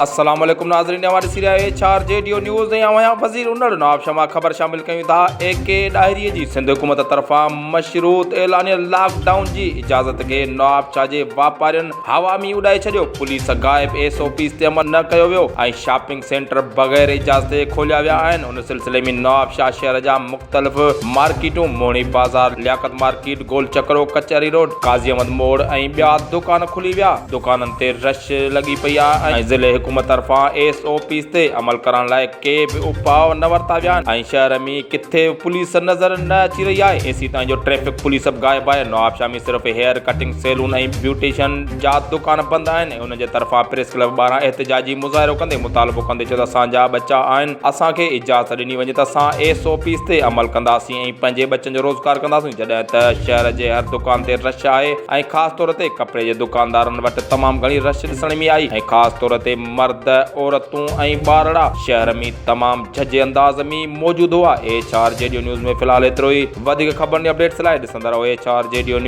السلام عليڪم ناظرين اوهان ڏسي رهيا آهيو H R G D news ۽ آئون آهيان وزير انڙ نواب شاهه مان خبر شامل ڪيون ٿا اي ڪي ڏاهري جي سنڌ حڪومت طرفان مشروط اعلانيل لاڪ ڊائون جي اجازت کي نواب شاهه جي واپارين هوا ۾ اڏائي ڇڏيو، پوليس غائب، ايس او پيز تي عمل نه ڪيو ويو ۽ شاپنگ سينٽر بغير اجازت جي کوليا ويا آهن، ان سلسلي ۾ نوابشاهه شهر جا مختلف مارڪيٽون موهڻي بازار، لياقت مارڪيٽ، گول چڪرو، ڪچهري روڊ، قاضي احمد موڙ ۽ ٻيا دڪان کلي ويا، دڪانن تي رش لڳي پئي آهي ۽ ضلعي حڪومت طرفان ايس او پيز تي عمل ڪرڻ لاء ڪي به اپاء نه ورتا ويا آهن ۽ شهر ۾ ڪٿي به پوليس نظر نه اچي رهي آهي، ايسيتائين جو ٽريفڪ پوليس به غائب آهي، نوابشاهه ۾ صرف هيئر ڪٽنگ سيلون ۽ بيوٽيشن جا دڪان بند آهن ۽ انهن جي طرفان پريس ڪلب ٻاهران احتجاجي مظاهرو ڪندي مطالبو ڪندي چيو ته اسان جا ٻچا آهن اسان کي اجازت ڏني وڃي ته اسان ايس او پيز تي عمل ڪنداسين ۽ پنهنجي ٻچن جو روزگار ڪنداسين جڏهن ته شهر جي هر دڪان تي رش آهي ۽ خاص طور تي ڪپڙي جي دڪاندارن وٽ تمام گهڻي رش ڏسڻ ۾ آئي ۽ خاص طور تي مرد عورتون ۽ ٻارڙا شهر ۾ تمام جهجهي انداز ۾ موجود هئا H R G D news ۾ في الحال ايترو ئي وڌيڪ خبرن ۽ اپڊيٽس لاء ڏسندا رهو H R G D news.